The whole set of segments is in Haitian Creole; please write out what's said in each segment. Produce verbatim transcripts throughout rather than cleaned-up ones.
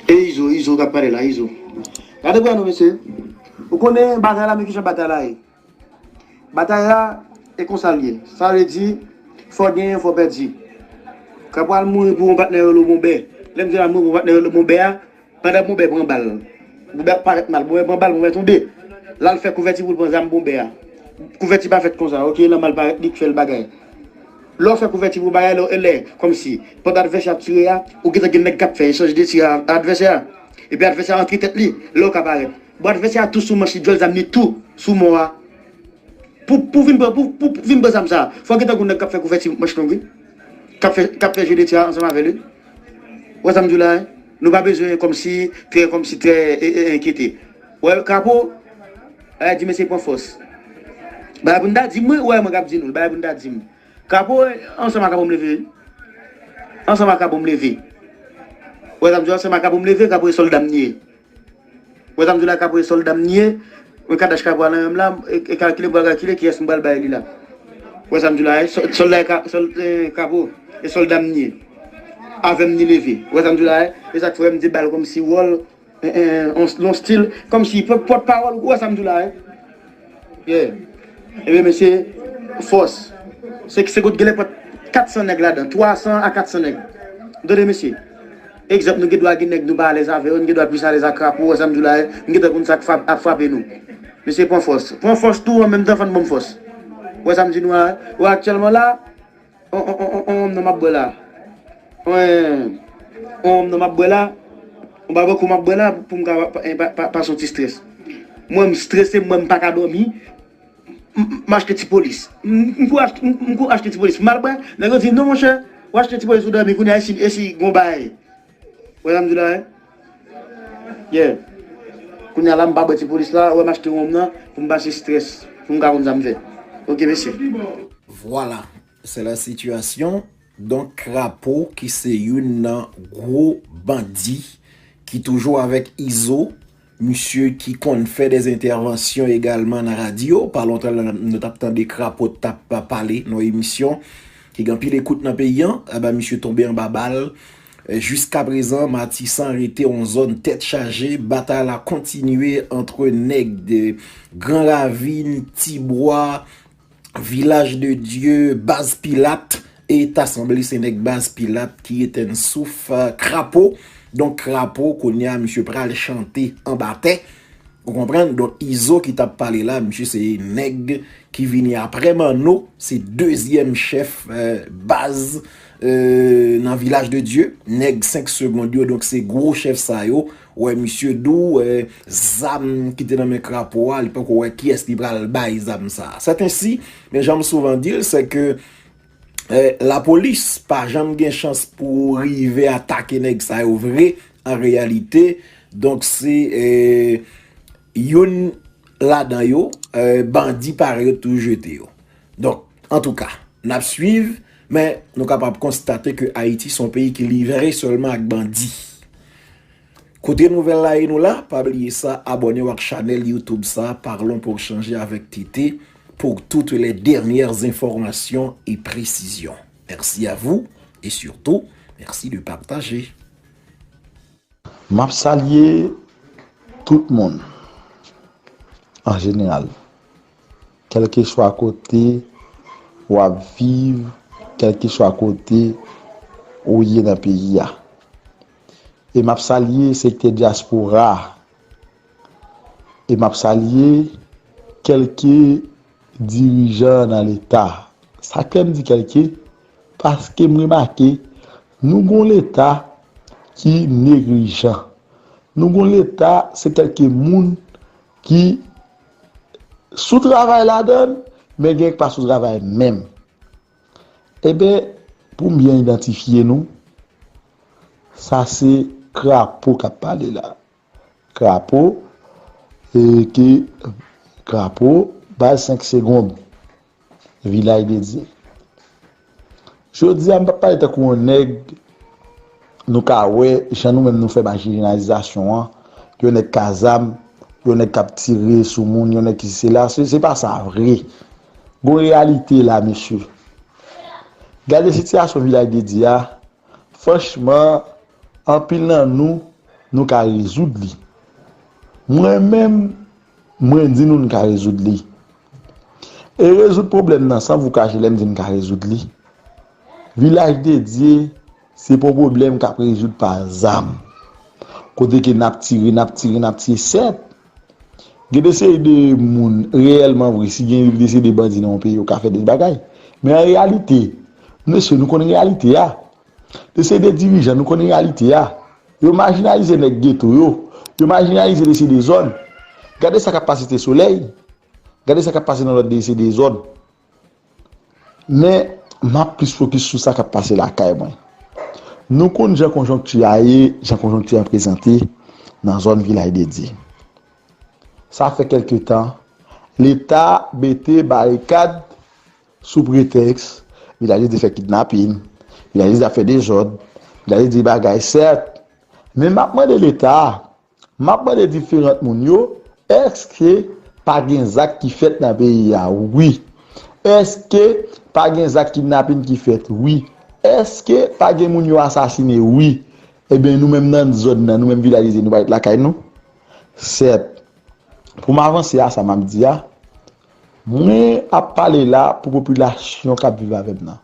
E Izo, Izo k ap pale la, Izo. Gade pou nou, mesye. Ou konnen batay la, men kijan batay la ye. Batay la, e konsa l ye. Sa vle di, fò genyen, fò pèdi. Krapo al mouri pou yon patnè rele Bonbè. Lè m di l al mouri pou yon patnè rele Bonbè a, pandan Bonbè pran bal. Bonbè ap parèt mal, Bonbè pran bal, Bonbè tonbe. L al fè kouvèti pou l pran zam Bonbè a. Kouvèti pa fèt konsa, oke, lanmò al parèt, li k fè l bagay. Lè w fè kouvèti pou bagay la, e lè, kòmsi, pandan advèsè a ap tire a, ou gentan gen nèg k ap fè echanj de tir a advèsè a. Epi advèsè a antre tèt li, lè w ka parèt. Bon, advèsè a tou sou manch li, djòl zam li tou sou mò a. Pou, pou vin pran, pou, pou vin pran zam sa a, fò gentan gen nèg k ap fè kouvèti manch long, wi. K ap fè, k ap fè je de tir a ansanm avè li. Ou wè sa m di w la, hein? Nou pa bezwen kòmsi, trè, kòmsi, trè, e, e, enkyete. Ou wè, Krapo, a di mesye pran fòs. Bagay pou n ta di m, wi, ou wè mwen k ap di nou, bagay pou n ta di m. Krapo, ansanm ak Krapo m leve, wi. Ansanm ak Krapo m leve. Ou wè sa m di w, ansanm ak Krapo m leve, Krapo e sòlda m ye. Ou wè sa m di w la, Krapo e sòlda m ye. Mwen kadach Krapo a nan men m la, e, e kalkile, m pral kalkile kiyès m pral bay li la. Ou wè sa m di w la, e, sò-, sòlda e ka, sòl-, e, Krapo, e sòlda m ye. Avè m ni leve. Ou wè sa m di w la, e, e sa k fè m di bal kòmsi wòl, e, e, on, on stil, kòmsi pòt, pòt pawòl, ou wè sa m di w la, e. Yeah. Ebyen, mesye, fòs. Se, se kote genlè pòt kat san nèg ladan, twa san a kat san nèg. Tande, mesye. Egzanp, nou gen dwa gen nèg nou pa alèz avè yo, nou gen dwa plis alèz ak Krapo, wè sa m di w la, e, nou gentan konn sa k frap-, ap frape nou. Mesye, pran fòs. Pran fòs tou, an menm tan, fò n ban m fòs. Wè sa m di nou a, wè aktyèlman la, on, on, on, on, on, non, m ap bwè la. On, on, non, m ap bwè la. On ba bòkou m ap bwè la pou m ka pa, pa, pa, pa santi strès. Mwen, m strese, mwen, m pa ka dòmi. M, m, m achte ti polis. M, m kou achte, m, m kou achte ti polis. M al bwè, nèg yo di, "Non, monchè, ou achte ti polis, ou dòmi, kounye a, e si, e si gon bagay?" Wè sa m di la, hein? Yeah. Kounye a la, m pa bwè ti polis la, wè m achte wonm nan, pou m pase strès, pou m ka konn sa m fè. Oke, mesye. Vwala, se la sitiyasyon. Donk, Krapo, ki se youn nan gwo bandi, ki toujou avèk Izo, misye ki konn fè de entèvansyon egalman nan radyo. Pa lontan la, nou t ap tande Krapo t ap pale nan emisyon ki gen anpil ekout nan peyi a. Aba, misye tonbe anba bal. E, jiska prezan, Matisan rete yon zòn tèt chaje. Batay la kontinye antre nèg de Gran Ravin, Tibwa, Vilaj de Dye, Baz Pilat, e ta sanble se nèg Baz Pilat ki etenn souf, eh, Krapo. Donk, Krapo, kounye a, misye pral chante anba tè. Ou konprann? Donk, Izo ki t ap pale la, misye se nèg ki vini apre Manno, se dezyèm chèf, eh, baz, eh, nan Vilaj de Dye, nèg senk segonn yo, donk se gwo chèf sa yo. Wè, misye di w, eh, zam ki te nan men Krapo a, li poko wè kiyès li pral bay zam sa a. Sètensi, men jan m souvan di l, se ke, eh, lapolis pa janm gen chans pou rive atake nèg sa yo vre, an reyalite. Donk, se, eh, youn ladan yo, eh, bandi parèy yo toujou jete yo. Donk, antouka, n ap swiv, men nou kapab konstate ke Ayiti se yon peyi ki livre sèlman ak bandi. Kote nouvèl la ye nou la, pa bliye sa, abòne w ak chanèl YouTube sa, Parlons pour changer avec T T, pour toutes les dernières informations et précisions. Merci à vous et surtout, merci de partager. M ap salye tout moun an jeneral, kèlkeswa kote w ap viv, kèlkeswa kote ou ye nan peyi a. E m ap salye sektè dyaspora a. E m ap salye kèlke dirijan nan Leta. Sa k fè m di kèlke? Paske m remake, nou gon Leta ki neglijan. Nou gon Leta, se kèlke moun ki sou travay ladan l, men gen k pa sou travay menm. Eben, pou m byen idantifye nou, sa se Krapo k ap pale la. Krapo, e ke Krapo, baz senk segonn, Vilaj de Dye. Jodi a, m p ap pale tankou yon nèg nou ka wè, jan nou menm nou fè majinalizasyon an, yon nèg ka zam, yon nèg k ap tire sou moun, yon nèg ki sela, se, se pa sa vre. Gon reyalite la, mesye. Gade sitiyasyon Vilaj de Dye a, franchman, anpil nan nou, Nou ka rezoud li. Mwen menm, mwen di nou n ka rezoud li. E rezoud pwoblèm nan, san vou kache, lè m di n ka rezoud li. Vilaj de Dye, se pa yon pwoblèm k ap rezoud pa zam. Kote ke n ap tire, n ap tire, n ap tire, sèt. Gen de seri de moun, reyèlman vre, si gen de seri de bandi nan yon peyi, yo ka fè de bagay. Men an reyalite, mesye, nou konn reyalite a. De seri de dirijan, nou konn reyalite a. Yo majinalize nèg geto yo. Yo majinalize de seri de zòn. Gade sa k ap pase Site Solèy. Gade sa k ap pase nan lòt de seri de zòn. Men, m ap plis fokis sou sa k ap pase lakay mwen. Nou konn jan konjonkti a ye, jan konjonkti a prezante nan zòn Vilaj de Dye. Sa fè kèlke tan, Leta mete barikad sou pretèks Vilaj de Dye fè kidnapin, Vilaj de Dye ap fè dezòd, Vilaj de Dye bagay, sèt. Men m ap mande Leta a, m ap mande diferan moun yo, èske pa gen zak ki fèt nan peyi a? Wi. Èske pa gen zak kidnapin ki fèt? Wi. Èske pa gen moun yo asasine? Wi. Ebyen, nou menm nan zòn nan, nou menm Vilaj de Dye, nou pa ret lakay nou? Sèt. Pou m avanse a sa m ap di a, mwen ap pale la pou popilasyon k ap viv avè m nan.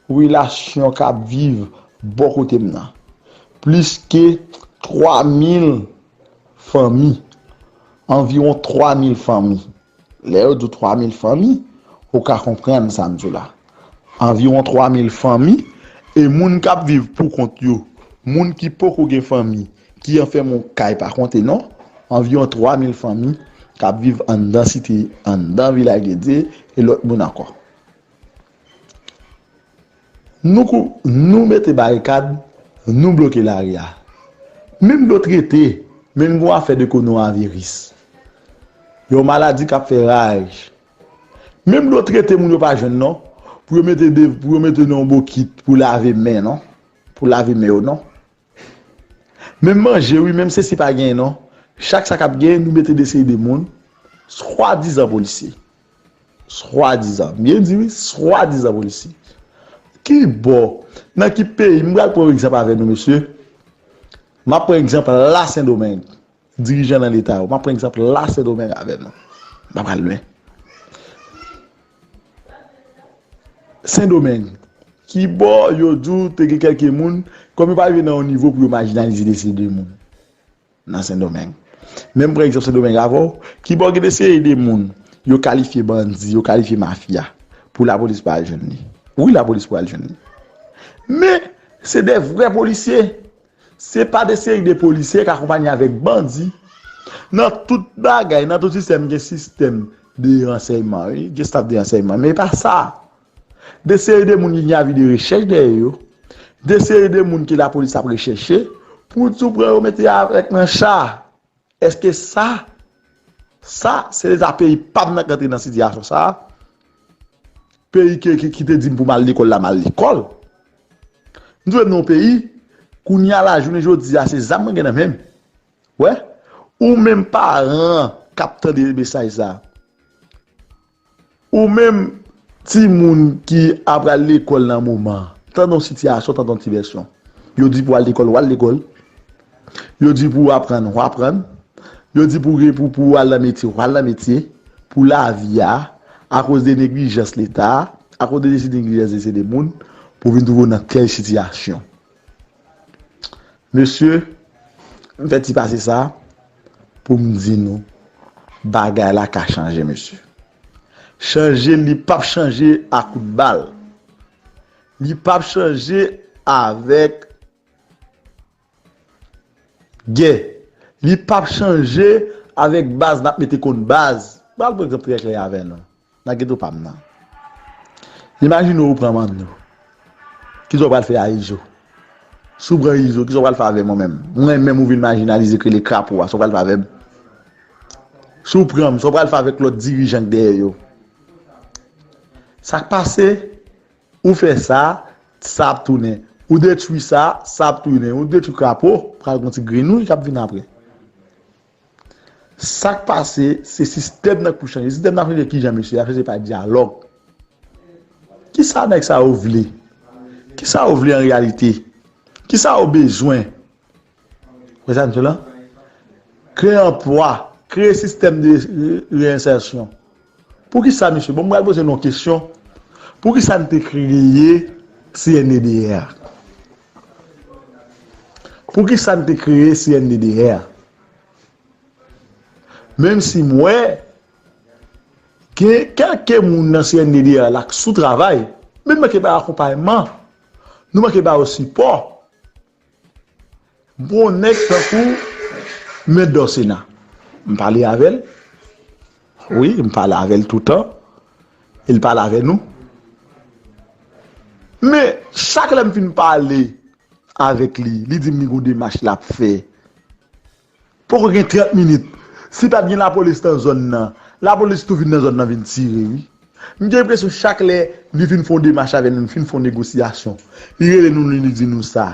Popilasyon k ap viv bò kote m nan. Plis ke twa mil fanmi. Anviwon twa mil fanmi. Lè yo di w twa mil fanmi, ou ka konprann sa m di w la. Anviwon twa mil fanmi, e moun k ap viv pou kont yo, moun ki poko gen fanmi, ki anfèmen yon kay pa konte non, anviwon twa mil fanmi k ap viv anndan site, anndan Vilaj de Dye, e lòt moun ankò. Nou kou-, nou mete barikad, nou bloke lari a. Menm dlo trete, menm gen yon afè de kowonaviris. Yon maladi k ap fè raj. Menm dlo trete moun yo pa jwenn non, pou yo mete de, pou yo mete nan yon bokit pou lave men non, pou lave men yo non. Menm manje, wi, menm sesi pa genyen non. Chak sa k ap genyen, nou mete de seri de moun, swadizan polisye. Swadizan. M byen di, wi, swadizan polisye. Ki bò, nan ki peyi, m pral pran yon egzanp avè nou, mesye. M ap pran egzanp la Sendomeng. Dirijan nan Leta yo. M ap pran egzanp la Sendomeng avè nou. M pa pral lwen. Sendomeng, ki bò yo di w te gen kèlke moun, kòm yo pa rive nan yon nivo pou yo majinalize de seri de moun nan Sendomeng. Men m pran egzanp Sendomeng avè w, ki bò gen de seri de moun, yo kalifye bandi, yo kalifye mafya, pou lapolis pa al jwenn li. Wi, lapolis pou al jwenn li. Men, se de vrè polisye. Se pa de seri de polisye k akonpaye avèk bandi. Nan tout bagay, nan tout sistèm, gen sistèm de ransèyman, wi, gen staf de ransèyman. Men e pa sa. De seri de moun ki gen avi de rechèch dèyè yo. De seri de moun ke lapolis ap rechèche. Pou di w pran yo mete avèk nan cha. Èske sa, sa, se leta peyi pa m nan k antre nan sitiyasyon sa a? Peyi ke, ke, ki te di m pou m al lekòl la, m al lekòl. M twouve m nan yon peyi, kounye a la, jounen jodi a, se zam mwen gen nan men m. Wè? Ou menm paran k ap tande mesaj sa a. Ou menm timoun ki ap pral lekòl nan moman an, tande yon sitiyasyon, tande yon ti vèsyon. Yo di pou w al lekòl, w al lekòl. Yo di pou w aprann, w aprann. Yo di pou, pou, pou w al nan metye, w al nan metye. Pou lavi a, akoz de neglijans Leta a, akoz de neglijans de seri de moun, pou vin twouve w nan tèl sitiyasyon. Mesye, m fè ti pase sa pou m di nou, bagay la ka chanje, mesye. Chanje, li p ap chanje a kout bal. Li p ap chanje avèk gè. Li p ap chanje avèk baz, n ap mete kont baz. M pral pran egzanp trè klè avè nou. Nan geto pa m nan. Imajine w pran Manno. Kisa w pral fè a Izo? Si w pran Izo, kisa w pral fè avè mwen menm? Mwen menm ou vin majinalize k rele krapo a, sa w pral fè avè m? Si w pran m, sa w pral fè avèk lòt dirijan k dèyè yo? Sa k pase? Ou fè sa, sa ap tounen. Ou detwi sa, sa ap tounen. Ou detwi krapo, pral gon ti grenouy k ap vin apre. Sa k pase, se sistèm nan k pou chanje. Sistèm nan ap chanje kijan, mesye? L ap chanje pa dyalòg. Kisa nèg sa yo vle? Kisa yo vle an reyalite? Kisa yo bezwen? Wè sa m di w la? Kreye anplwa, kreye sistèm de re- reyensèsyon. Poukisa, mesye? Bon, m pral poze nou yon kesyon. Poukisa n te kreye C N D D R? Poukisa n te kreye C N D D R? Menm si m wè gen kèlke moun nan C N D D R la k sou travay, men nou manke ba yo akonpayman, nou manke ba yo sipò. Bon, nèg tankou Mèt Dòsena, m pale avè l. Wi, m pale avè l toutan. E l pale avè nou. Men, chak lè m fin pale avèk li, li di m li gon demach l ap fè. Poko gen trant minit. Si pa t gen lapolis nan zòn nan, lapolis tou vin nan zòn nan vin tire, wi. M gen enpresyon chak lè li fin fè yon demach avè nou, fin fè yon negosyasyon, li rele nou, li, li di nou sa.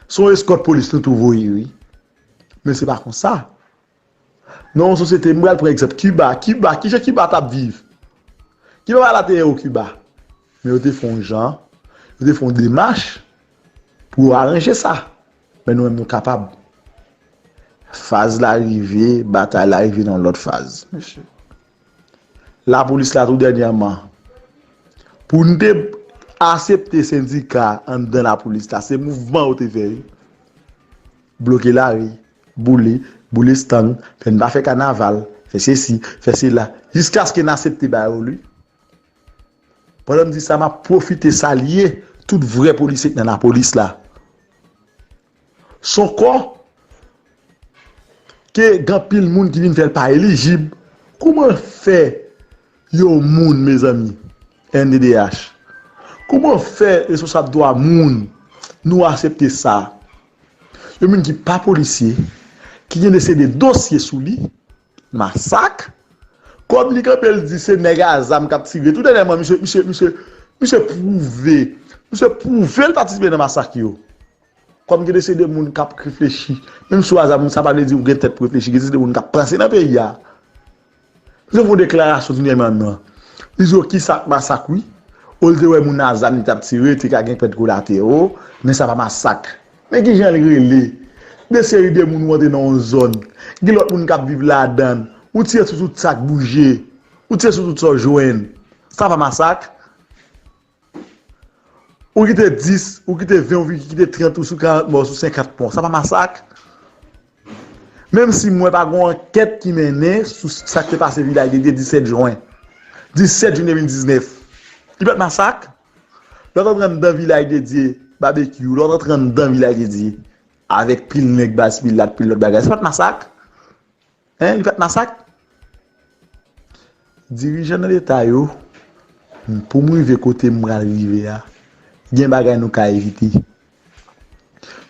Se yon eskòt polis nou tou voye, wi. Men se pa konsa. Nan yon sosyete, m pral pran egzanp Kiba. Kiba, kijan Kiba t ap viv? Kiba pa la te o Kiba. Men yo te fè yon jan, yo te fè yon demach pou yo aranje sa. Men nou menm nou kapab. Faz la rive, batay la rive nan yon lòt faz, mesye. Lapolis la tou dènyèman, pou n te aksepte sendika anndan lapolis la, se mouvman yo te fè, wi. Bloke lari, boule, boule estann, fè n pa fè kanaval, fè sesi, fè sela, jiskaske n aksepte ba yo li. Pandan m di sa, m ap pwofite salye tout vrè polisye k nan lapolis la. Se yon kò ke gen anpil moun ki vin fè l pa elijib. Kòman fè yon moun, mezanmi, N D D H? Kòman fè responsab dwa moun nou aksepte sa? Yon moun ki pa polisye, ki gen de seri de dosye sou li, masak. Kòm li kanpe l di se nèg a zam k ap tire. Tou dènyèman, misye, misye, misye, misye pwouve, misye pwouve l patisipe nan masak yo. Kòm gen de seri de moun k ap reflechi, menm si w a zam, sa pa vle di ou gen tèt pou reflechi. Gen de seri de moun k ap panse nan peyi a. Misye fè yon deklarasyon dènyèman nan. Li di yo kisa k masak, wi. Ou l te wè moun a zam li t ap tire, te ka gen pèt kolatero, men sa pa masak. Men kijan l rele? De seri de moun ou antre nan yon zòn, gen lòt moun k ap viv ladan l, ou tire sou tout sa k bouje, ou tire sou tout sa w jwenn. Sa pa masak? Ou kite dis, ou kite ven, ou kite trant, ou sou karant mò, sou senkant mò. Sa pa masak? Menm si m wè pa gen yon ankèt ki mennen sou sa k te pase Vilaj de Dye disèt jen, disèt jen de mil diznèf. Li pa t masak? Lè w t antre anndan Vilaj de Dye, babekyou, lè w t antre anndan Vilaj de Dye, avèk pil nèg baz pilat, pil lòt bagay, se pa t masak? Hein, li pa t masak? Dirijan nan Leta yo, pou m rive kote m pral rive a, gen bagay nou ka evite.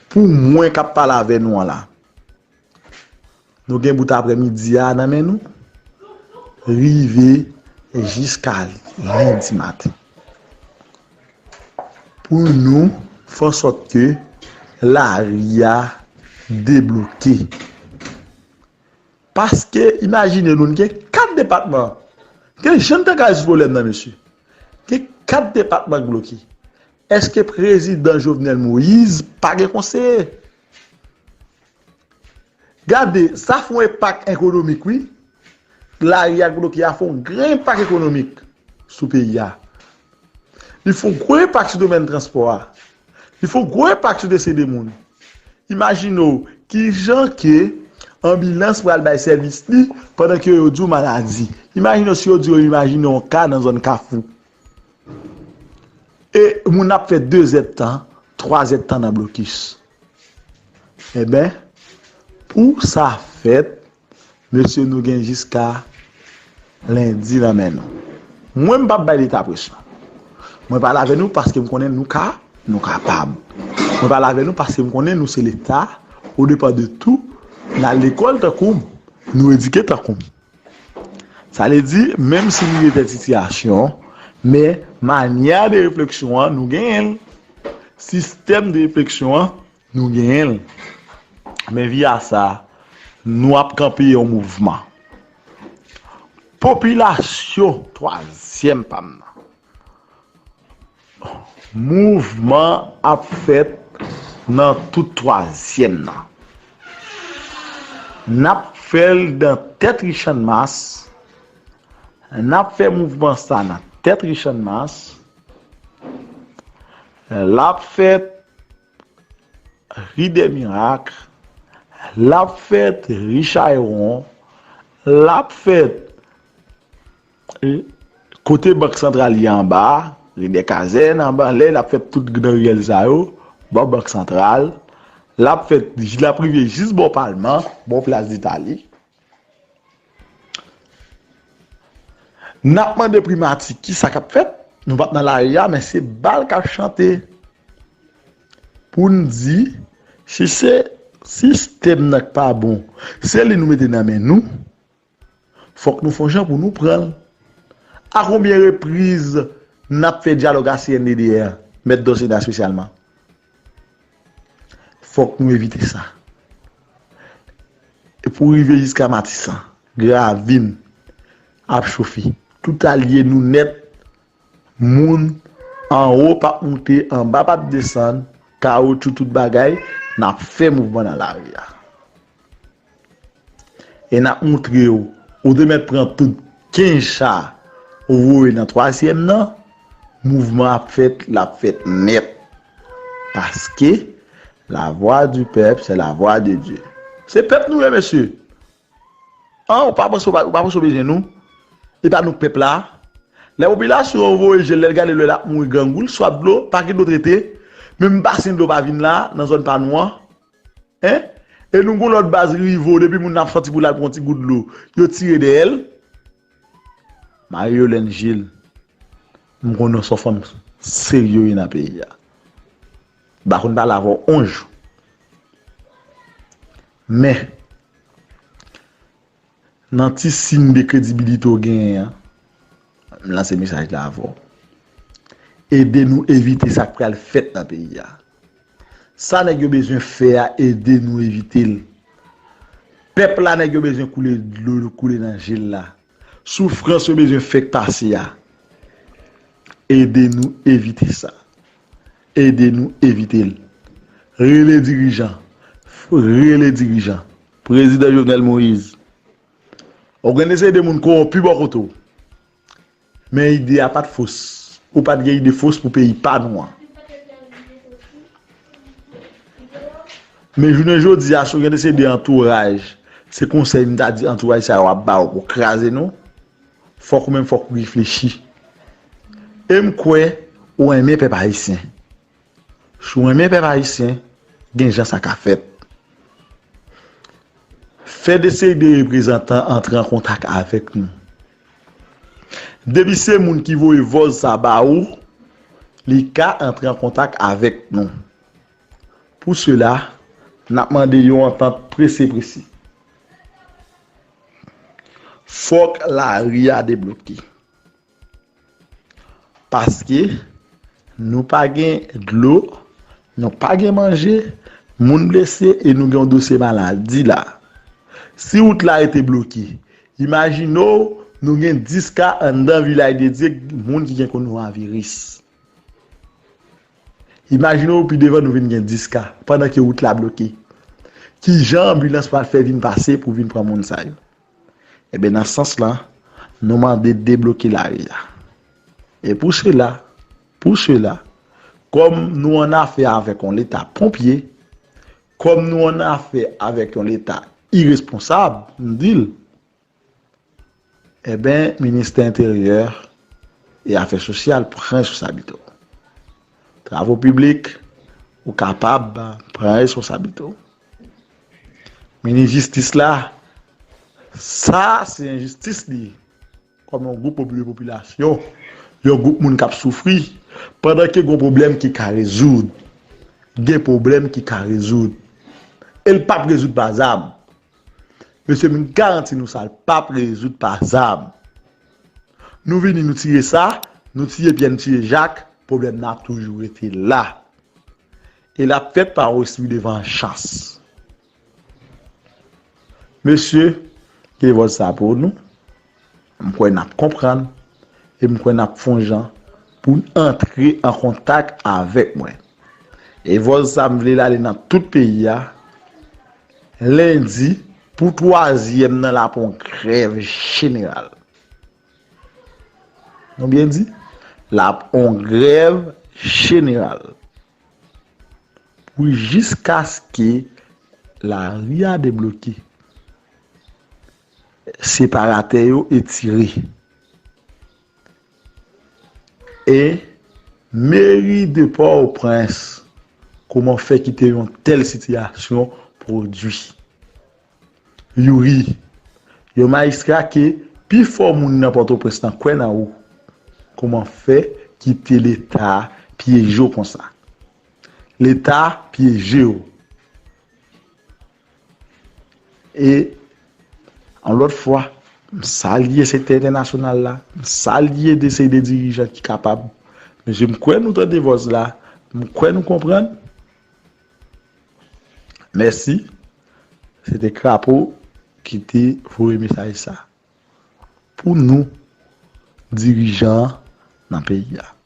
Pou mwen k ap pale avè nou an la, nou gen bout aprèmidi a nan men nou, rive jiska lendi maten. Pou nou fè ansòt ke lari a debloke. Paske, imajine nou, n gen kat depatman. Gen jan n te ka rezoud pwoblèm nan, mesye. Gen kat depatman k bloke. Èske prezidan Jovenel Moïse pa gen konseye? Gade, sa fè yon enpak ekonomik, wi. Lari a k bloke a fè yon gran enpak ekonomik sou peyi a. Li fè yon gwo enpak sou domèn transpò a. Li fè yon gwo enpak sou de seri de moun. Imajine w kijan ke anbilans pral bay sèvis li pandan ke yo di w maladi. Imajine w si yo di w yo imajine yon ka nan zòn Kafou. E moun ap fè de zèdtan, twa zèdtan nan blokis. Enben, pou sa fèt, mesye, nou gen jiska lendi nan men nou. Mwen, m p ap bay Leta presyon. Mwen pale avè nou paske m konnen nou ka, nou kapab. Mwen pale avè nou paske m konnen nou se Leta, o depa de tou, n al lekòl tankou m, nou edike tankou m. Sa vle di, menm si nou rete sitiyasyon, men manyè de refleksyon an, nou genyen l. Sistèm de refleksyon an, nou genyen l. Men via sa, nou ap kanpe yon mouvman. Popilasyon, twazyèm pa m nan. Mouvman ap fèt nan tout twazyèm nan. N ap fè l nan tèt Richannmas. N ap fè mouvman sa nan tèt Richannmas. L ap fèt Ri dè Mirak. L ap fèt Ri Chayewon. L ap fèt kote Bank Santral ye anba, ri dè Kazèn, anba, lè l ap fèt tout nan riyèl sa yo, bò Bank Santral. L ap fèt, l ap rive jis bò Palman, bò Plas Ditali. N ap mande Primati kisa k ap fèt. Nou p ap nan lari a, men se bal k ap chante. Pou n di, si se sistèm nan k pa bon, se li nou mete nan men nou, fòk nou fè yon jan pou nou pran l. A konbyen repriz n ap fè dyalòg a C N D D R, Mèt Dòsena espesyalman? Fòk nou evite sa. E pou rive jiska Matisan, Gravin ap chofe. Tout alye nou nèt, moun anwo p ap moute, anba p ap desann, kawotchou tout bagay, n ap fè mouvman nan lari a. E n ap montre w, ou te mèt pran tout kenz cha ou voye nan twazyèm nan, mouvman ap fèt, l ap fèt nèt. Paske, la voix du peuple, c'est la voix de Dieu. Se pèp nou ye, mesye. An, ou pa panse, ou pa, ou pa panse w bezwen nou? E pa nou k pèp la? Lè popilasyon an voye je l, lè l gade lè l ap mouri grangou, l swaf dlo, pa gen dlo trete. Menm basen dlo pa vin la, nan zòn pa nou an. Hein? E nou gon lòt baz rivo, depi moun nan ap sòti pou l al pran ti gout dlo, yo tire dèyè l. Marie Yolène Gilles, m konnen w se yon fanm serye w ye nan peyi a. M pa konn pale avè w yon jou. Men, nan ti siy de kredibilite w genyen an, m lanse mesaj la avè w. Ede nou evite sa k pral fèt nan peyi a. Sa nèg yo bezwen fè a, ede nou evite l. Pèp la, nèg yo bezwen koule dlo, koule nan je l la. Soufrans yo bezwen fèk pase a, ede nou evite sa. Ede nou evite l. Rele dirijan. Rele dirijan. Prezidan Jovenel Moïse. Ou gen de seri de moun kowonpi bò kote w. Men ide a pa t fos. Ou pa t gen ide fos pou peyi pa nou an. Men jounen jodi a, si w gen de seri de antouraj, se konsèy m ta di antouraj sa yo ap ba w pou kraze nou, fòk ou menm fòk ou reflechi. E m kwè ou renmen pèp ayisyen. Si w renmen pèp ayisyen, gen jan sa ka fèt. Fè de seri de reprezantan antre an kontak avèk nou. Depi se moun ki voye vòz sa ba ou, li ka antre an kontak avèk nou. Pou sela, n ap mande yon antant prese prese. Fòk lari a debloke. Paske nou pa gen dlo, nou pa gen manje, moun blese e nou gen yon dosye maladi la. Si wout la rete bloke, imajine w, nou gen dis ka anndan Vilaj de Dye, moun ki gen kowonaviris. Imajine w, pi devan nou vin gen dis ka, pandan ke wout la bloke. Kijan anbilans pral fè vin pase pou vin pran moun sa yo? Ebyen, nan sans lan, nou mande debloke lari a. E pou sela, pou sela, kòm nou annafè avèk yon leta ponpye, kòm nou annafè avèk yon leta iresponsab, m di l, ebyen, Ministè Enteryè e Afè Sosyal pran responsablite w. Travo piblik, ou kapab pran responsablite w. Minis jistis la, sa se enjistis li ye. Kòm yon gwoup popi-, popilasyon, yon gwoup moun k ap soufri, pandan ke gon pwoblèm ki ka rezoud, gen pwoblèm ki ka rezoud. E l p ap rezoud pa zam. Mesye, m garanti nou sa, l p ap rezoud pa zam. Nou vini, nou tire sa, nou tire Pyè, nou tire Jak, pwoblèm nan ap toujou rete la. E l ap fèt pa yon espri de vanjans. Mesye, ke vòz sa pou nou. M kwè n ap konprann e m kwè n ap fè yon jan pou n antre an kontak avèk mwen. E vòz sa, m vle l ale nan tout peyi a. Lendi, Pou twazyèm nan, l ap yon grèv jeneral. Nou byen di? L ap yon grèv jeneral. Pou jiskaske lari a debloke, separatè yo etire. E meri de Pòtoprens, kòman fè kite yon tèl sitiyasyon pwodui? Youri, yon majistra ke pifò moun nan Pòtoprens lan kwè nan ou, kòman fè kite Leta pyeje w konsa? Leta pyeje w. E yon lòt fwa, m salye sektè entènasyonal la, m salye de seri de dirijan ki kapab. Mesye, m kwè nou tande vòs la, m kwè nou konprann. Mèsi. Se te Krapo ki te voye mesaj sa pou nou, dirijan nan peyi a.